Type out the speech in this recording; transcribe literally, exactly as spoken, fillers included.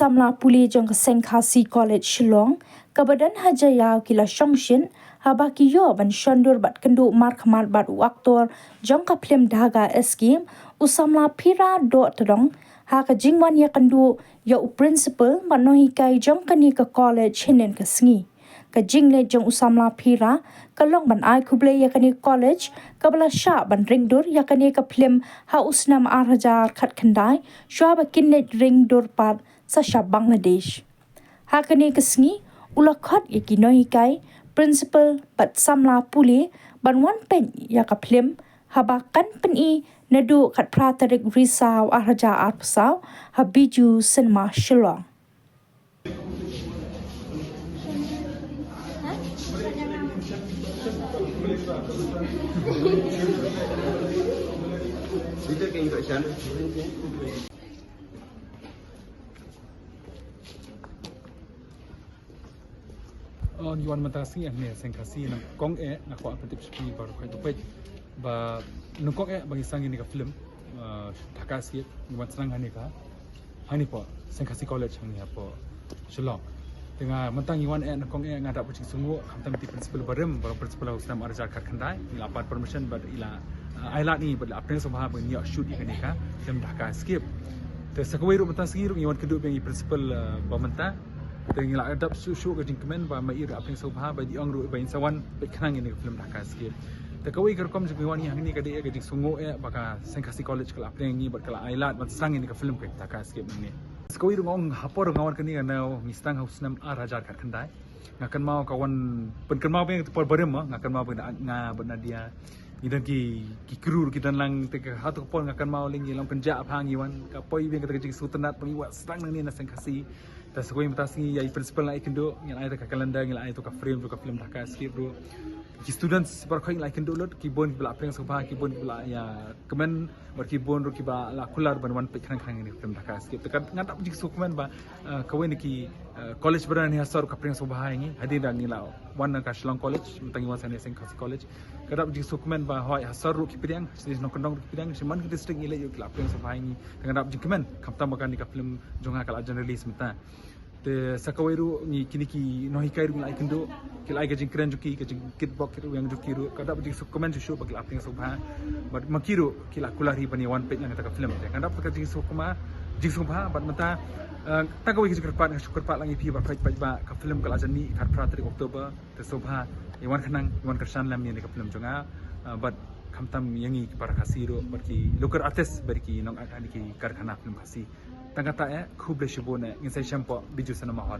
samla pule jong ka Seng Khasi College Shillong, kaba don ha Jaïaw ki la shong shin, haba ki ïoh ban shon dur bad kynduh markhmat bad u aktor jong ka phlim Dhaga Scheme, u samla Phira Dohtdong, ha ka jingwan ïakynduh ïa u principal bad nonghikai jong kane ka college hynnin ka sngi. Ka jingleit jong u samla Phira ka long ban ai khublei ïa kane ka college, kaba la shah ban ring dur ïa kane ka phlim ha u snem ar hajar khatkhyndai, shuwa ba kin leit ring dur pat sa sha Bangladesh. Ha kane ka sngi, u la khot ïa ki nonghikai, principal bad samla pule ban wan peit ïa ka phlim, haba kan pyni naduh khatphra tarik Risaw ar hajar arphew saw ha Bijou Cinema Shillong. Oh, ngi wan mynta sngi hangne ha Seng Khasi, nyngkong eh nga kwah pyntip sha phi baroh khoit ba nyngkong eh ba ngi sdang ïa kane ka phlim, uh, Dhaka Escape, ngi wan sdang hangne ka, hangne hapoh Seng Khasi College, hangne hapoh Shillong. Te nga mynta ngi wan eh, nyngkong eh nga dap ka jingsngewnguh, khamtam ïa i principal barim, barim principal ha u snem ar hajar khatkhyndai, i la pat permission bad i la, uh, ai lad ïa ngi bad la pyrshang sngewbha ba ngin ïoh shoot ïa kane ka phlim Dhaka Escape. Te sa kawei ruh mynta sngi ruh ngi wan kynduh bad i principal, uh, ba mynta. Te ngi la dap shuh shuh ka jingkmen ba ma i ruh la pyrshang sngewbha bad i ong ruh ba in sa wan peit khnang ïa kane ka phlim Dhaka Escape. Te kawei ka rukom jong ngi wan hangne ka dei ka jingsngewnguh eh ba ka Seng Khasi College ka la pyrshang ïa ngi bad ka la ai lad ban sdang ïa kane ka phlim ka Dhaka Escape hangne. Sa kawei ruh nga ong ha por nga wan kane ka, ngi sdang ha u snem ar hajar khatkhyndai. Nga kynmaw ka wan pynkynmaw biang ka por barim, nga kynmaw biang nga bad Nadia. Ngi don ki, ki crew ki don lang, te ka hato ka por nga kynmaw lei ngi long pynjah bha ngi wan, ka poi biang kata ka jingsngewtynnat ba ngi wan sdang nangne na Seng Khasi. Te sa kawei mynta sngi ïa i principal ngi la ïakynduh, ngi la ai ïa ka calendar, ngi la ai ïa ka frame jong ka phlim Dhaka Escape ruh. Ki students baroh khoit ngi la ïakynduh lut, ki bun kiba la pyrshang sngewbha, ki bun kiba la ïakmen, bad ki bun ruh kiba la kular ban wan peit khnang khnang ïa kane ka phlim Dhaka Escape. Te ka, nga dap jingsngewkmen ba, uh, kawei na ki, uh, college ba don hangne ha sor ka pyrshang sngewbha ïa ngi, hadien ba ngi la wan na ka Shillong College, mynta ngi wan sha hangne Seng Khasi College. Ka dap jingsngewkmen ba hooid ha sor ruh ki pyrshang, sha nongkyndong ruh ki pyrshang, sha man ka district ngi leit ruh ki la pyrshang sngewbha ïa ngi. Te nga dap jingkmen, khamtam ba kane ka phlim jong nga ka la jan release mynta. Te sa kawei ruh ngi, kine ki nonghikai ruh ngi la ïakynduh, ki la ai ka jingkren jong ki, ka jingkitbok ki ruh ïa jong ki ruh, ka dap jingsngewkmen shuh shuh ba ki la pyrshang sngewbha. Bad ma ki ruh ki la kular hi ban ïa wan peit lang kata ka phlim. Te ka dap ka jingsngewkmen, jingsngewbha, bad mynta, eh, tang kawei ka jingkyrpad, nga shu kyrpad lang ïa phi baroh khoit ba ka phlim ka la jan mih khatphra tarik October. Te sngewbha ïa wan khnang, ïa wan kyrshan lem ïa kane ka phlim jong nga, ah, bad khamtam ïa ngi ki para Khasi ruh, bad ki local artist, bad ki nongakt ha kine ki karkhana phlim Khasi. Tang kata eh, khublei shibun eh, ngin sa ïashem hapoh Bijou Cinema Hall.